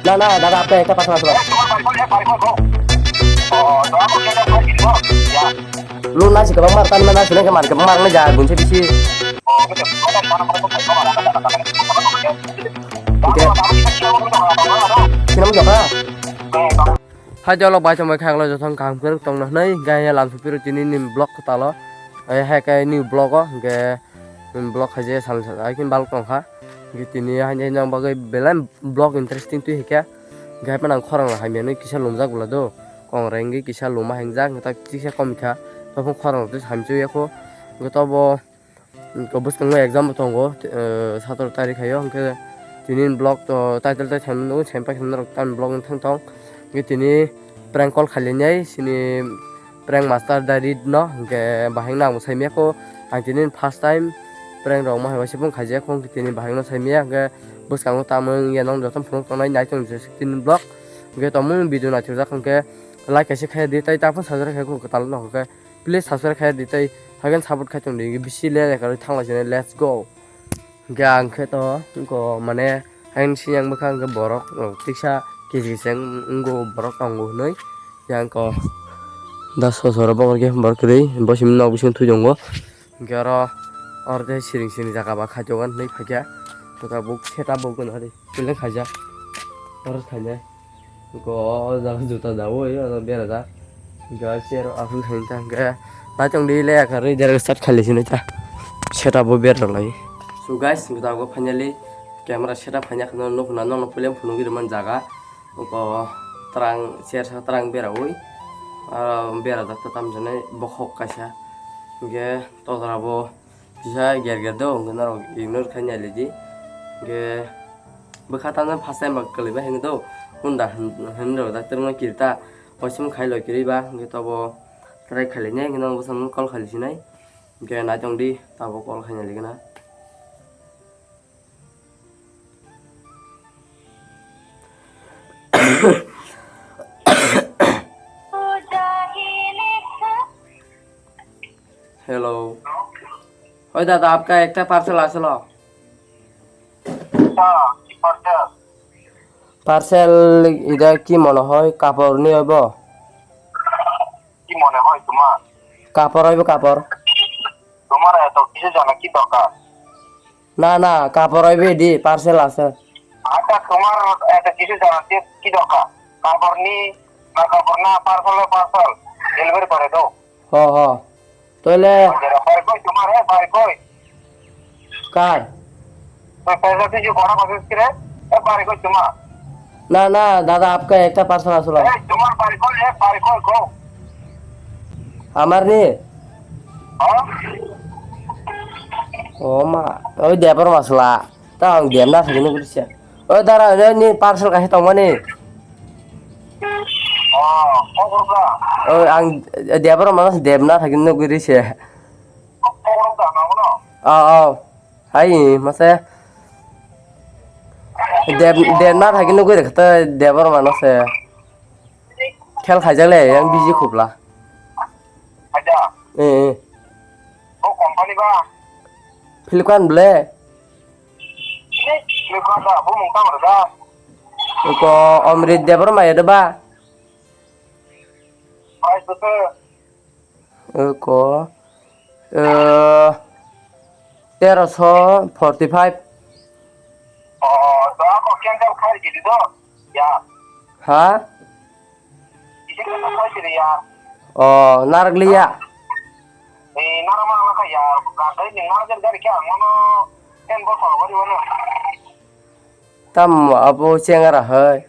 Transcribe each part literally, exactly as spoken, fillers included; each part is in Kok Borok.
Na, na, dada, apka ekta parcel aswk. Loan nasi kwbangma tani mana sini ke mar kwbangma rang ja gunse bisi. Oke. Sinam jokha. Hai jolok bai tongbai khang lo jothong kaham kwrwng tongna hwnwi gaya lam supiro tini ni vlog kwtalo. Ai hai kai new vlog o hwnkhe vlog khaijak sal sal hai khe balok tongkha. Hwnkhe tini hai nang bagwi belai vlog interesting twi hwnkhe. Hwnkhe hai phano ang khorang rok hamya nwi kisa lumjak bwla do. Kong rengwi kisa luma hingjak hwnkhe tak kisa kom kha. Tobw khorang rok twi hamya ya kho. Hwnkhe tobo Bwskango exam bo tongo, eh, satro tarik haio, hwnkhe tini vlog to title tai thani nukgo, sempha khe norok tam vlog wng thang tong. Hwnkhe tini prank call khalinai sini prank master Darid no, hwnkhe bahai no ang bo saimaya kho, ang tini first time prank rok ma hai waisa phone khaijak kho, hwnkhe tini bahai no saimaya, hwnkhe bwskango tamo wngya nong joto phunuk tongnai nai tong tini vlog, hwnkhe tamo video naithokjak hwnkhe like kaisa khe di, tai ta phano sajak khe kwtal no hwnkhe. Please subscribe khai di tei hagen support khai tong di bisi le le karwi thang lai sini let's go. Hwnkhe ang khe to wngko mane hagen siyang bwkha hwnkhe borok rok tiksa kisi kisi wng-, wngko borok tongo hwnwi yang ko da sosoro bokol khe borok kwrwi bo simi nok bisingo thwi tongo hwnkhe oro oro tei siring siring jaga ba khaitogo hwnwi phaikha bwkha bo setup bo gwnang di beleng khaijak oro khainai. Go o jaga juta dawi o berajak. Ga chair o aswk thani ta hwnkhe naitong di le aka rwi direct start khaili sini ta. Setup bo berajak lai. So guys, juta go finally camera setup khaina khwna nuk na nokno puilem phunugwi rwmani jaga. Go terang chair sa terang berawi. Aro berajak ta tamjani bokhok kaisa. Hwnkhe todora bo Kisa ger ger do, hwnkhe norok ignore khai nai lai di. Hwnkhe bwkha tamjani first time ba kwlwi ba hwnkhe do, hwnda hwn-, hwnwi rw dak twrwngno kirta, oisim khai loi kwrwi ba, hwnkhe tobo try khai lai nai, hwnkhe norok bwskango call khai lai sinai. Hwnkhe naitong di, tabuk call khai nai lai gana. Hello. Oi dada, apka ekta parcel asilo. হ্যাঁ, কি parcel? Parcel ida ki mone hoy, kapor ni oibo? কি মনে হয় তোমার? Kapor oibo, kapor. তোমার এত কিছু জানা কি দরকার? Na, na, kapor oibo edi, parcel ase. আচ্ছা, তোমার এত কিছু জানা কি, কি দরকার? কাপড় নি, না কাপড় না, পার্সেল না পার্সেল, ডেলিভারি করে দাও। Ho, ho. Toile বাড়ি কই তোমার? এ, বাড়ি কই? Kar? তুই পয়সা কিছু করা বসিস কি রে? এ, বাড়ি কই তোমার? Na, na, dada, apka ekta parcel asilo. এ, তোমার বাড়ি কই? এ, বাড়ি কই গো? Amar ni? হ্যাঁ? O ma, oi debor masla. Ta ang dem na thagino gurisa. O dara, oi ni parcel kaisa tongmani. ও, কত করবা? O ang debor mas dem na thagino gurisa. কত করবা? না, না। O, o. Hai, mase. Dem, dem na thagino gurisa, debor mas se. Khel khaijak le, yang busy khubla. Aja. Eh, eh. O company ba? Flipkart ble. Flipkart da, bo mung tang da. Ko Amrit Debbarma ya ba? Price bese? Ko, eh, teroso forty five. O, da ko cancel khai di do. Ya. Ha? Isi kata koi siri ya. O, narak liya. Eh, narak mana ka ya. Ka kai ni narak gari kya? Ngono ten bo solo gari wano. Tam abo chengara hai.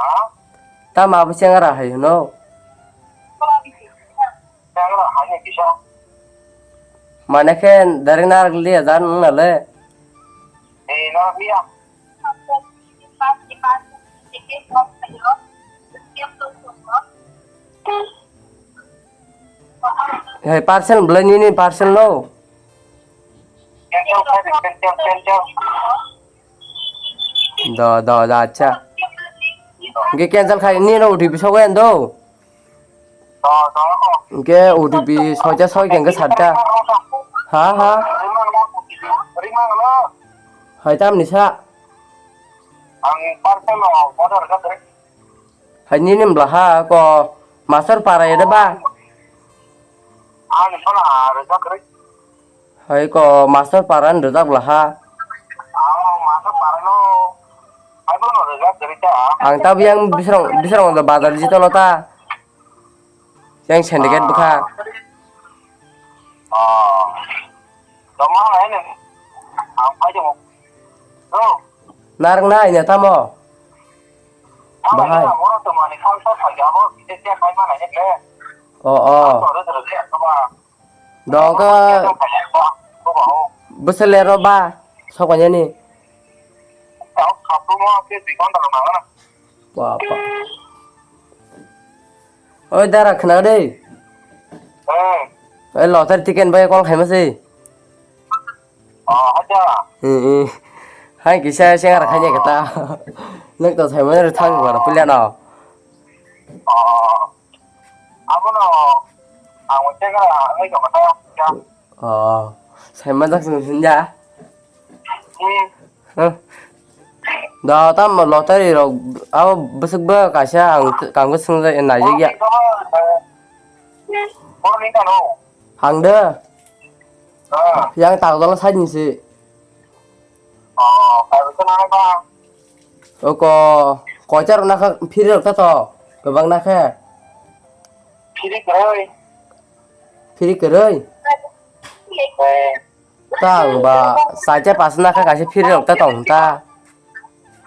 Ha? Tam abo chengara hai no. Chengara hai ni kisa. Mane khe dari narak liya jan nale. Eh, narak liya. Hey, parcel belai nini parcel no. Cancel, cancel, cancel. Da, da, da, acha. Ge cancel khai ni no O T P sogo endo. Hingke O T P soita soi khe hingke satta. Ha, ha. Hai tamni sa? Ang parcel no order ka kwrwi. Hai nini mlaha ko master para ya de ba? Ani phone a rwjak kwrwi. Hai ko master para ni rwjak mlaha. Ang master para no. Hai bono rwjak kwrwi ta. Ang ta biyang bisrong, bisrong do bazar jito lo ta. Yang syndicate bwkha. Oh. Tama hai ne. Ang pai jong. Oh. Narang na ina tamo. Bahai. Oro to mani khal sa sa ya bo kite kya khai ma nai ne. Oh, oh. Oro to re to ba. Dong ka. Bwswlero ba. Sokonyani. Tao khapruma ke dui ghonta rok nangna. Ba, ba. Oi, dara, khna de. Hmm. Oi, lottery ticket bai call khaima se. Oh, acha. Hmm, hmm. Hai kisa sengara khaini kata. Nok to sai mane thang ba pulia no. Oh. Abono ang sengara ngai to kata. Oh, sai ma jak sung sinja. Hmm. Huh? Da tam lottery rok abo bwswk ba kaisa ang t-, kangkhe swngjak naijak ya. Ang de. Yang tal dala side ni se. Oko koichar na kha phiri rok ta to kwbang na khe. Phiri kwrwi. Phiri kwrwi. Tang ba, saite pas na kha kaisa phiri rok ta tong ta.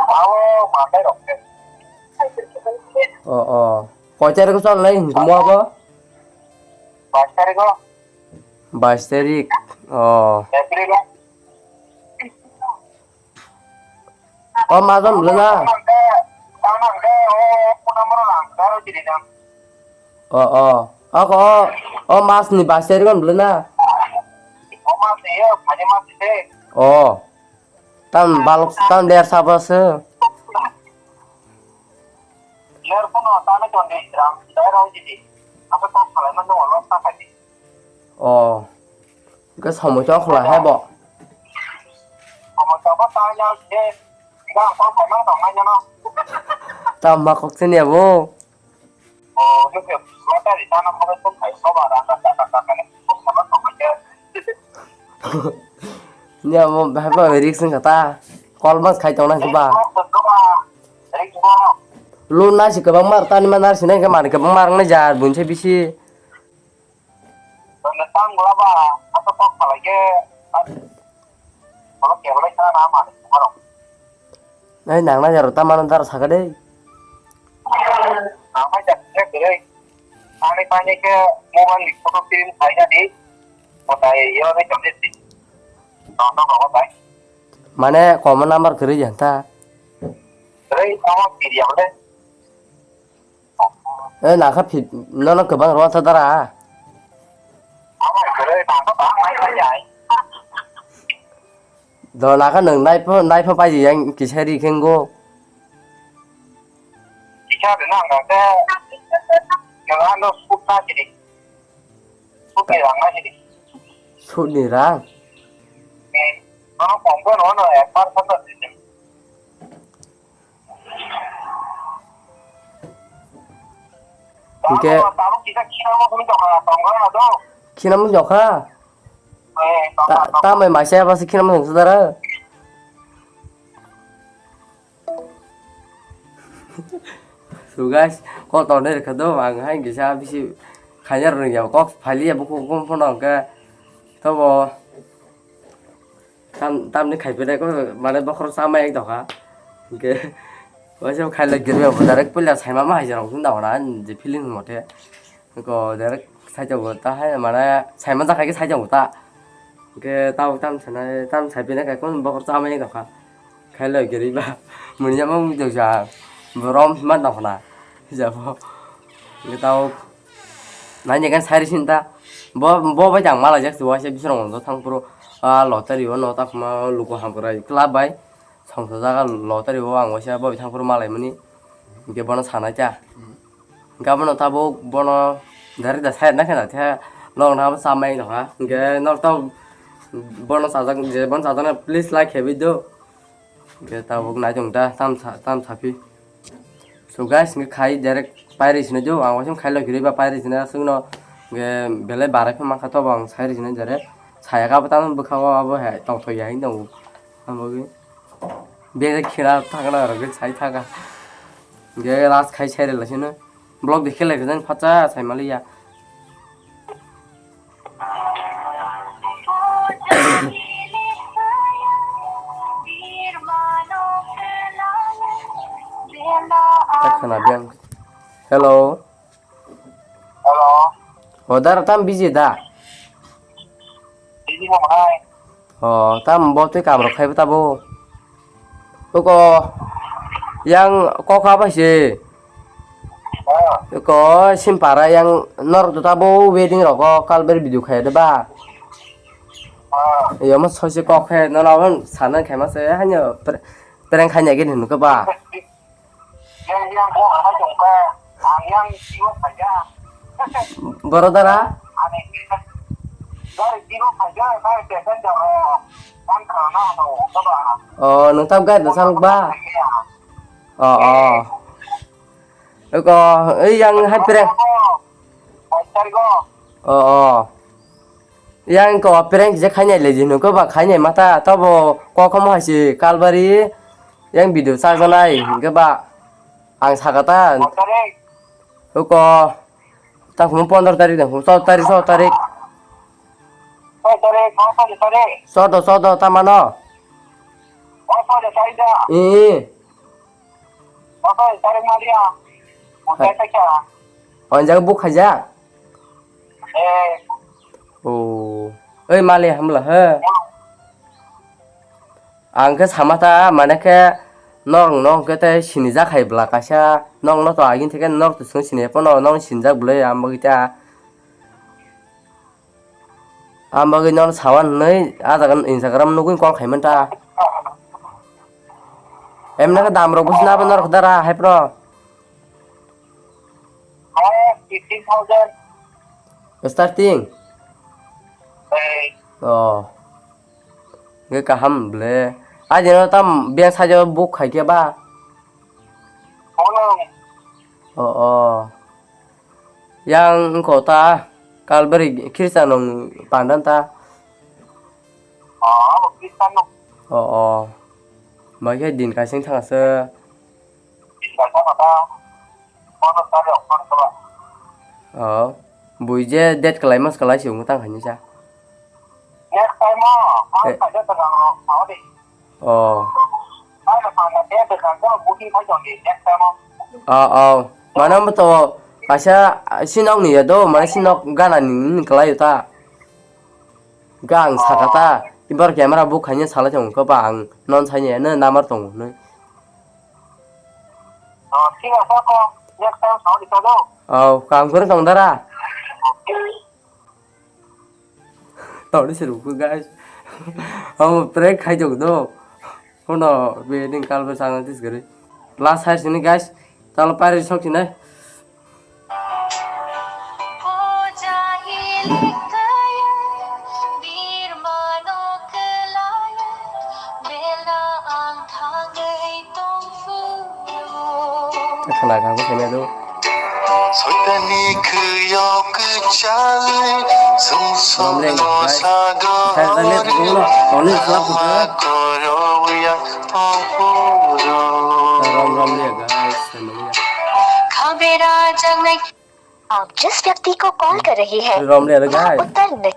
Awo, matai rok. O, o. Koichar ko chol lai hingmo abo? Bais tarik o. Bais tarik. O. April o. O majon bwlwna. O, o. Ako o, o mas ni bais tarik on bwlwna. O. Tam balok, tam der sabo se. O. Hwnkhe somoi tong khwlai hai bo. Somoi tongkha tangya khe, hwnkhe ang kok khaimang tongmani no. Tamo ma kok sini abo? O, hwnkhe lottery tangna kok tong khai soba rang ka taka taka ni kok sama tongmani. Ni amo bahai ba risk wngkha ta. Call mas khai tongna hwnkhe ba. Risk bo, risk bo. Loan nasi kwbangma tani ma nasi nai khe mani kwbangma rwngna jar buini se bisi. Tong tang bwla ba, aswk kok salai khe, ah, bolong kebelai sana na mani sumarok. Nai nang na jaro ta mano dara saka de. Nang pai jak jak de. Ani pai ni khe mobile ni photo print khai na di. Kotai yo ni chom de si. Tong tong rogo bai. Mane common number kwrwi ya ta. Kwrwi tamo piri ya bole. Eh, nakha phit, nono kwbang rw ta dara. Do nakha nwng nai pho, nai pho paidi yang kisa ri khengo. Kisa de nang khe, nwng ano sut na sidi. Sut ni rang na sidi. Sut ni rang? Eh, nono kong khe nono ek par sat na sidi. Hingke khina mung jokha? Ta-, tamai maisa ya basi khina mung sudara. So guys, kok tongnai rwkha do, ang hai kisa bisi khaina rwngya kok phaliya bukhuk phano hwnkhe tobo. Tam, tamni khai phainai khe, mane, bokhorok chamai wng tongkha. Hingke, waisa khailai giriya bo direct puila saima ma hai jora wngkha na, ani je feeling mote. Hingke direct saichung bo ta hai, mane, saima jakha khe saichung bo ta. Hingke tabuk tam sanai, tam sai phainai khe, bokhorok chamai wng tongkha. Khailai giriba, muni jama wng tongsa, borom hima tongkha na. Hijabo. Hingke tabuk. Naini kan sari sinta. Bo, bo bai jang malai jak se waisa bisrong do thang phuru, ah, lottery o no ta khuma luku hamkrai club bai. Songsa jaga lottery o ang waisa bo thang phuru malai mani. Hingke bono sanai cha. Hingke abono tabuk bono dari da side na khe na the long thang chamai nokha. Hingke nok ta bono sajak je bono sajak na please like khe bi do. Hwnkhe tabuk naitung da, tam sa, tam saphi. So guys, hwnkhe khai direct pairi sinai do, ang waising khai logirwi ba pairi sinai aswkno, hwnkhe belai barai phano mankha, tobo ang sairi sinai direct. Saya kha bo tamo bwkha o abo hai tongthok ya hinwi tongo. Amo bagwi. Bere khira thangna rok sai thanga. Hwnkhe last khai sairi laisino. Vlog de khe lai rijani phacha sai maliya. Khana biang. Hello. Hello. O dara tam busy da? Busy mo hai. O tam bo twi kam rok khai bo tabo. Uko yang kok abo hai se. Ah. Uko simpara yang nor do tabo wedding rogo kalber video khai de ba. Ah. Yo mo soise kok khe no na on sana khai ma se hanyo pre-, prank khai nya ge nu ko ba. Yang, yang ko ana jong ka, ang yang siwa saja. Boro dara? Ani, dari siwa saja, dari tekan jaro. Kan kana to, ko ba. O, nung tam guide no sang ba? O, o. Eko, ei yang hai prank. Paisar go. O, o. Yang ko prank je khainai le jinu ko ba khainai mata tobo kokomo hai se kalbari yang video chajanai hingke ba ang sakata. Paisar. Ko ta khum pondro tarik dang khum chod tarik chod tarik. Paisar, paisar, paisar. Chod chod ta mano. Paisar, paisar. I. Oto, tarik ma dia. Hai. Otai ta kya? O jaga book khaijak? Eh. O. Oi, male hamla, he. Ang khe sama ta, mane khe, norok no khe tei sinijak hai bwla kaisa, norok no to agini theke norok to chwng sini phano, norok sinijak bwlai, ang bagwi ta. Ang bagwi nono sawan hinwi ah jaga Instagram nugwi call khaimani ta. Emne khe dam rok busi nabo norok dara hai phano. Fifteen thousand. Starting? Eh. Oh. Nge kaham ble. Ah, jeno tam biang sajo book khai khe ba? Ono. Oh, oh. Yang wngkha ta, kalbari khirsa nung pandan ta. Oh, abo khirsa nung. Oh, oh. Mai khe din kaising thang ase. Din kaising thang ase. Kono sari okon kaba. Oh. Bui je date kalai mas kalai si wng tang khaini sa. Next time o, ang eh, kaisa twkang rok sao di. Oh. Ano panda te de kan ko booking khai jong di next time o. Oh, oh. Mana mo to kaisa sinok ni ya do, mana sinok gana ni ni kalai ta. Ga ang saka ta. Ibar camera book khaini salai tong ko ba ang non sai ni na number tong no. Oh, thik ase ko. Next time sao di ko do. Oh, kam kore tong dara. Tawri se rukhu, guys. Amo prank khai jok do. Hono be ding kal ba sang tis gari. Last hai sini, guys. Talo pare sok sini. Khna kha ko sene do. Soitani khuyok kwchai, sumsok no sagor, lama koro yang tongphuru. Rom rom le guys, family. Khabera jangnai. आप जिस व्यक्ति को कॉल कर रहे हैं, rom le guys, वह उत्तर नहीं।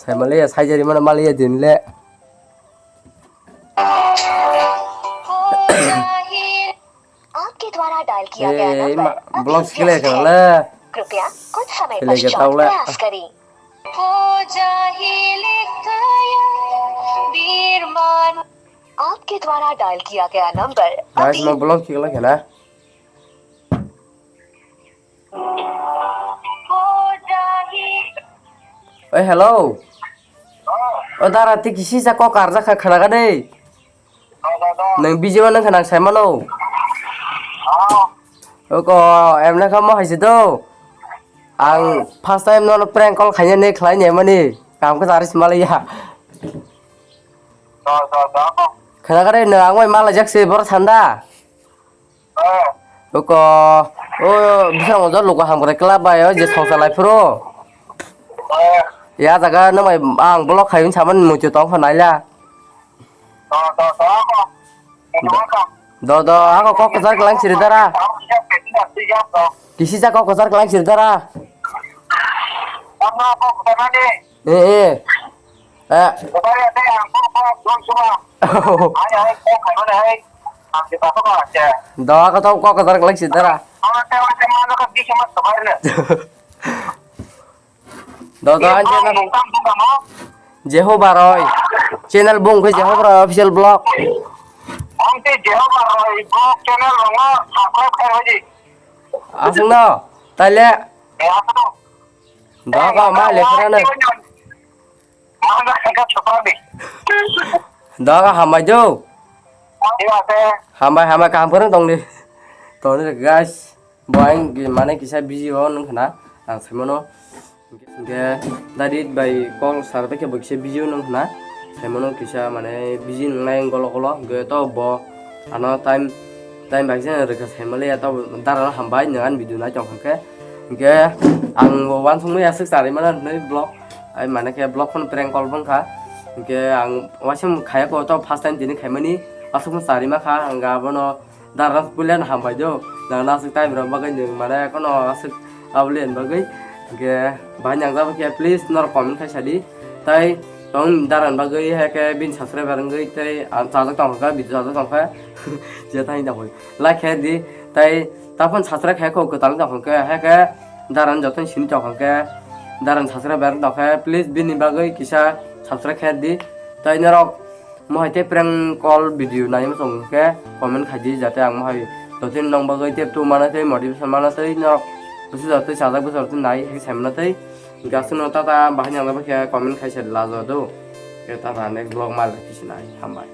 Family ya, sai jari mana mali ya din le. आपके द्वारा डायल किया गया ए, नंबर मा-, अभी block व्यस्त है। Kile kala. कृपया कुछ समय pashchat प्रयास करें। Kile kala. आपके द्वारा डायल किया गया नंबर guys, अभी ma block kila kena. Oi, hello. O dara, twi kisi sa kok karjak kha khnaga de. Nwng busy o nang kha nang sai mano. Oko, emne kha mo hai se do. Ang first time nono prank call khaina ne khlai ne mani. Kam khe jari se malai ya. Khna kare no ang bai malaijak se bor sanda. Oh. Oko, o, bising o jor luku hamkrai kla bai, o, je songsa lai phuru. Oh. Ya jaga no mai ang block khai saman muitu tong kho naila. Do, do, do, ako kok kwchar kwlang siri dara. Kisi ja kok kwchar kwlang siri dara. Eh, eh. Eh. Do, ako to kok kwchar kwlang siri dara. Do, do, ang channel Jehovah Roy. Channel bung khe Jehovah Roy official blog. Ang te Jehovah Roy blog channel rwngo subscribe khai rodi. Aswk no, taile. Eh, aswk no. Do ka ma le khara no. Ang ka chopra di. Do ka hambai do. Iya te. Hambai, hambai, kaham kwrwng tong di. Tong di, guys. Bo ang ki-, mane kisa busy o nung khna, ang saimano. Hwnkhe Dadi bai kok sar bai khe bo kisa busy o nung khna, saimano kisa mane busy nungnai golo golo, hwnkhe to bo ano time, time bai khe rwkha saimaliya, to dara no hambai nwng ani video nai tong kha khe. Hwnkhe ang bo uansukmani aswk charwi mano hwnwi vlog, ai mane khe vlog phano prank call wngkha, hwnkhe ang uaisa khaya kho to first time tini khaimani, aswk phano charwi ma kha, hwnkhe abono Dara puila no hambai do. Nang aswk time rok bagwi nwng mane kono aswk abole bagwi. Hwnkhe bahai nang jabo khe please norok comment khai sadi. Tai tong dara bagwi hai khe bini subscriber wngwi tai ang chajak tong kha, video chajak tong kha. Je thani tong kha. Like khe di tai taphon subscribe khe kho kwtal tong kha hai khe dara joto sini tong kha dara subscriber tong kha please bini bagwi kisa subscribe khe di. Tai norok Mo hai tei prank call video nai muchung khe comment khai di, jate ang mo hai jotoni nong bagwi tei tu mana tei motivation mana tei norok bwswk jotoni sajak bwswk jotoni nai hai sai mana tei. Hwnkhe aswkno tata bahai nang khe comment khai se lajo do. Khe tata next vlog ma lai khe sinai, hambai.